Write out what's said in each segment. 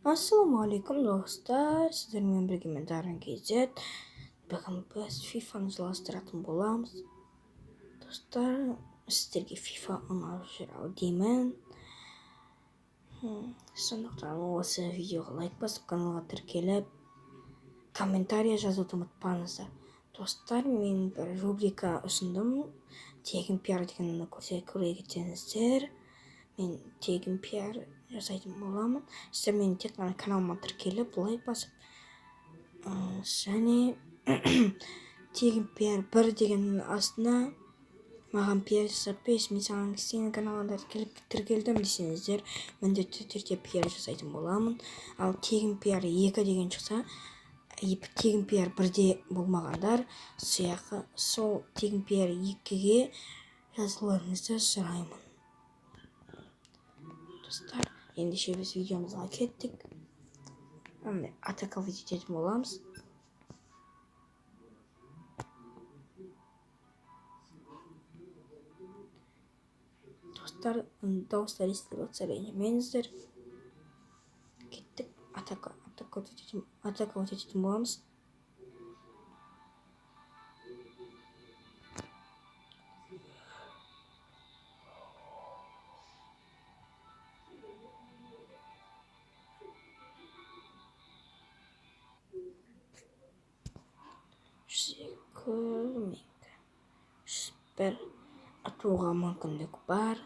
Ассалаумағалейкум достар, сіздермен бірге мен Дарын KZ. Бүгін біз FIFA-ны жалғастыратын боламыз. Достар, сіздерге FIFA ұнап жүр ау деймін. Сондықтан осы видеоға лайк басып, каналға тіркеліп, комментарий жазуды ұмытпаңыздар. Достар, мен бір рубрика ұсындым. Тегін пиар дегенді көре кетсеңіздер. Мен тегін пиар жасайтын боламын. Сіздер менің тек қана каналыма тіркеліп, лайк басып, және тегін пиар 1 дегеннің астына маған пиар жасап берші, мен саған сенің каналыңа тіркелдім десеңіздер, міндетті түрде пиар жасайтын боламын. Ал тегін пиар 2 деген шықса, тегін пиар 1-де болмағандар, сол тегін пиар 2-ге жазылуларыңызды сұраймын. Достар, ендеше біз видеомызға кеттік. Атаковать ететін боламыз. Достар, дауыстар естіліп жатса ренжімеңіздер. Кеттік, атаковать ететін боламыз. Бір атуға мүмкіндік бар.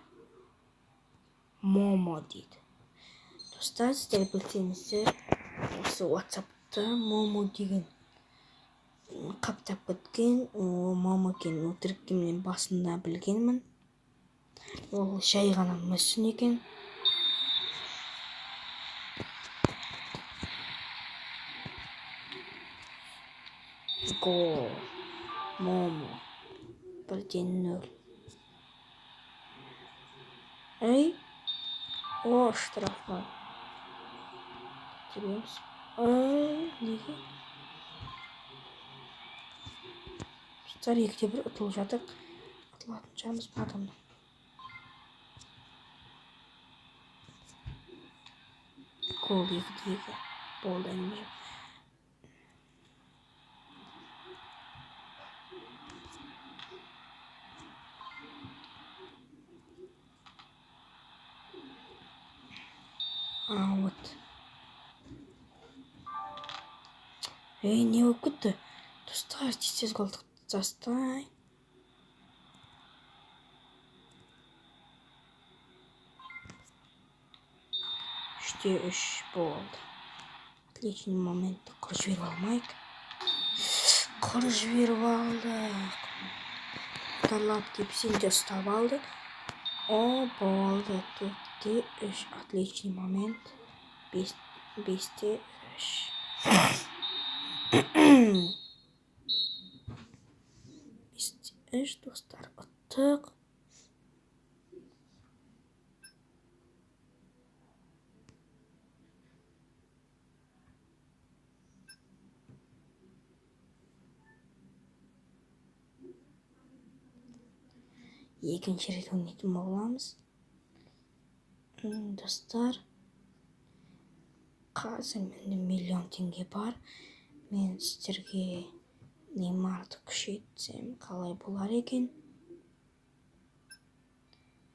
Момо дейді. Достар, сіздер білсеңіздер, осы WhatsApp'та Момо деген қаптап кеткен. Ол Момо екенін өтірікке мен басында білгенмін. Ол жай ғана мүсін екен. Гол. Момо. 1-0. Эй. О, штрафной. Тебеміз. Эй, неге? Достар, 2-1 ұтылып жатыр. Ұтылатын шығармыз бұл адамнан. Гол 2-2. Болды, әңгіме жоқ. А, вот. Эй, не болып кетті? Достар, тез-тез голды жастай. 3-3 болды. Отличный момент. Құр жіберіп алмайық. Құр жіберіп алдық. Тарлап тепсем де ұстап алды. О, болды. 4-3. Отличный момент. 5-3. 5-3, достар, ұттық. Екінші рет ойнайтын боламыз. Достар, қазір менде 1 000 000 теңге бар. Мен сіздерге Неймарды күшейтсем қалай болар екен?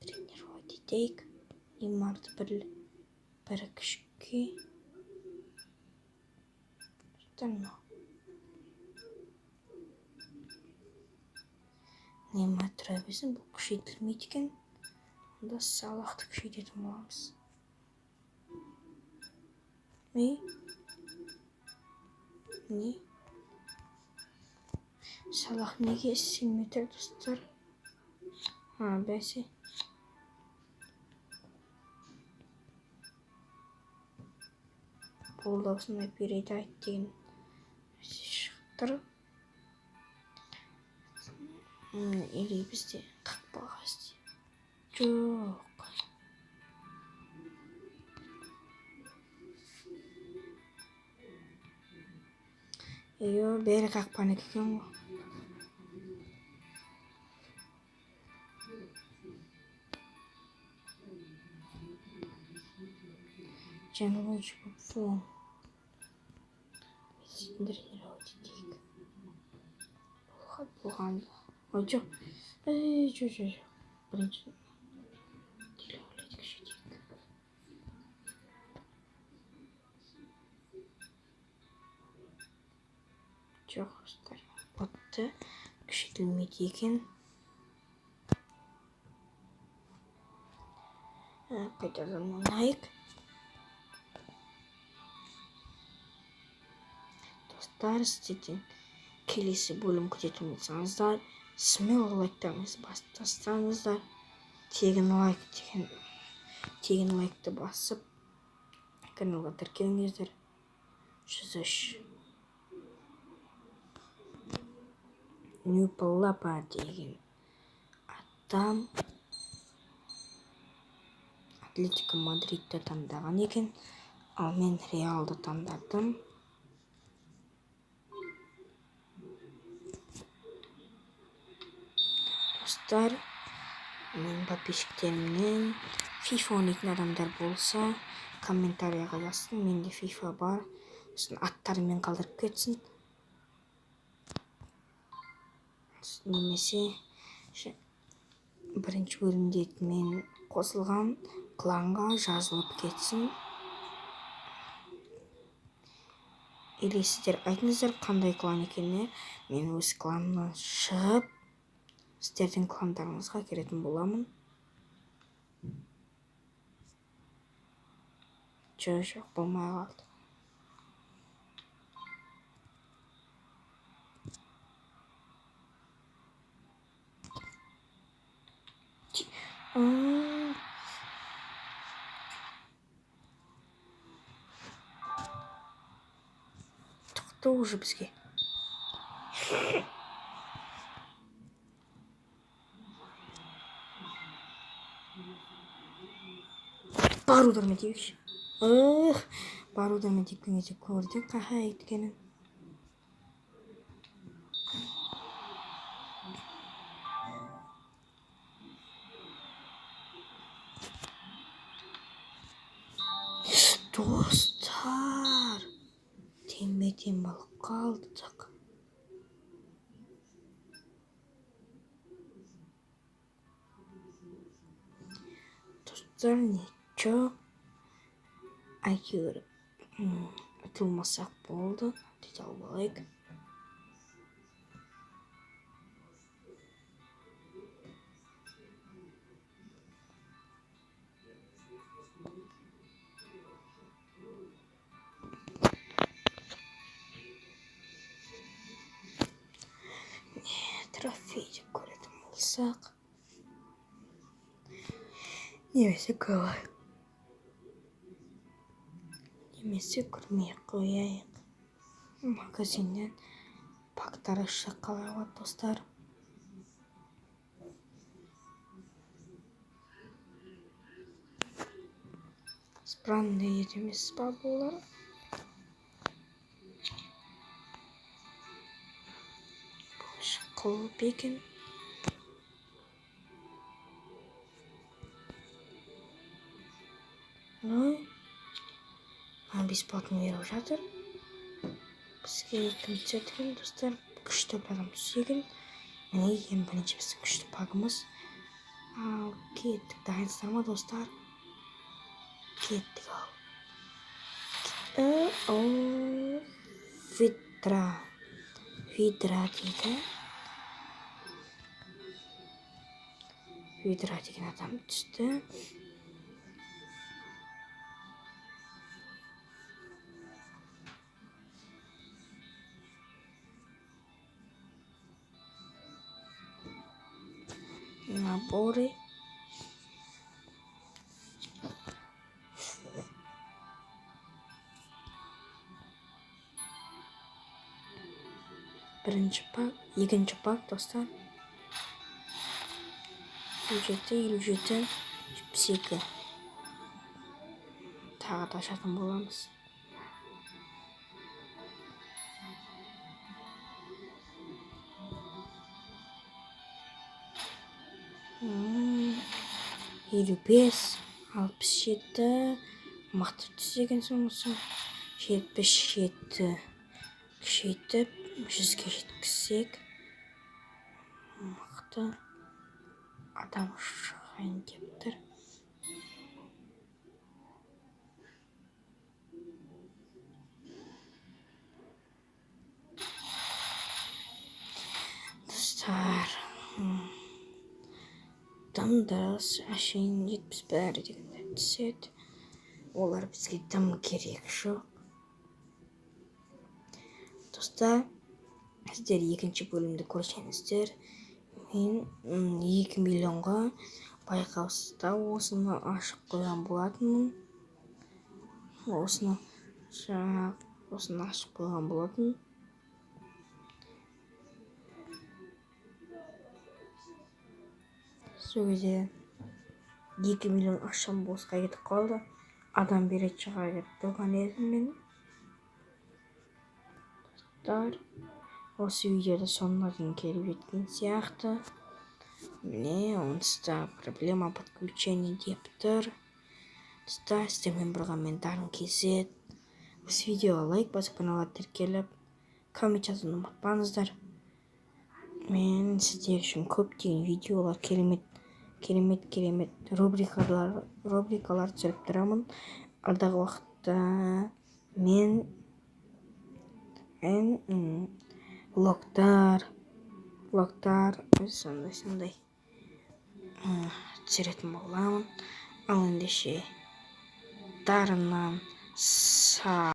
Тренировать етейік. Неймарды бір күшке. Неймар тұра берсін, бұл күшейтілмейді екен. Онда Салахты күшейтетін боламыз. Не? Не? Салах неге істемей тұр, достар? А, бәсе. Болды, осындай передать деген нәрсе шығып тұр. Или бізде қақпаға істе. Жоқ. Йо, бәрі қақпанікі екен ғой. Джанлуиджи Буффон. Тренировать етейік. Болған. Ой, жоқ. Ей, жоқ, жоқ, жоқ. Бірінші күшейтейік. Жоқ, достар. Ботты күшейтілмейді екен. Қайтадан ойнайық. Достар, сіздерден келесі бөлім күтетін болсаңыздар, смело лайктарыңызды басып тастаңыздар. Тегін лайк деген, тегін лайкты басып, каналға тіркеліңіздер. 103. Ньюпалапа деген адам Атлетико Мадридті таңдаған екен, ал мен Реалды таңдадым. Достар, менің подписчиктерімнен FIFA ойнайтын адамдар болса, комментарияға жазсын. Менде FIFA бар. Сосын аттарымен қалдырып кетсін. Немесе бірінші бөлімде мен қосылған кланға жазылып кетсін. Или сіздер айтыңыздар қандай клан екеніне, мен өз кланымнан шығып сіздердің кландарыңызға кіретін боламын. Жоқ, жоқ, болмай қалды. Тықты уже бізге. Бар удармен тебейікші. Эх, бар удармен тепкен кезде көрдік қаһар еткенін. Достар, теңме-тең болып қалдық. Достар, ничего. Әйтеуір ұтылмасақ болды. Тез алып алайық. Трофей деп көретін болсақ, немесе көрейік, немесе көрмей қояйық. Магазиннен пактар ашсақ қалай болады, достар? Спранный емес па бұлар? Қылып екен. Ну, бесплатно беріп жатыр. Бізге кім түседі екен, достар? Күшті бір адам түссе екен. Міне, ең бірінші біздің күшті пагымыз. Ал, кеттік. Дайынсыздар ма, достар? Кеттік ал. Видра. Видра дейді. Видра деген адам түсті. Наборы. Бірінші пак, екінші пак, достар. 57, 57, 72. Тағы да ашатын боламыз. 55, 67, Мықты түс екен осы. 77 күшейтіп 100-ге жеткізсек, мықты адам шығайын деп тұр. Достар, дым дұрыс, әшейін 71 дегендер түседі. Олар бізге дым керек жоқ. Достар, сіздер екінші бөлімді көрсеңіздер, мен 2 миллионға байқаусызда осыны ашып қойған болатынмын. Осыны осыны ашып қойған болатын. Сол кезде 2 миллион ақшам босқа кетіп қалды. Адам беретін шығар деп тұрған едім мен. Достар, осы видеода соңына дейін келіп жеткен сияқты. Міне, онсыз да проблема подключения деп тұр. Достар, сіздермен болған мен Дарын KZ. Осы видеоға лайк басып, каналға тіркеліп, коммент жазуды ұмытпаңыздар. Мен сіздер үшін көптеген видеолар, керемет керемет керемет рубрикалар түсіріп тұрамын. Алдағы уақытта мен влогтар сондай түсіретін боламын. Ал ендеше, Дарыннан.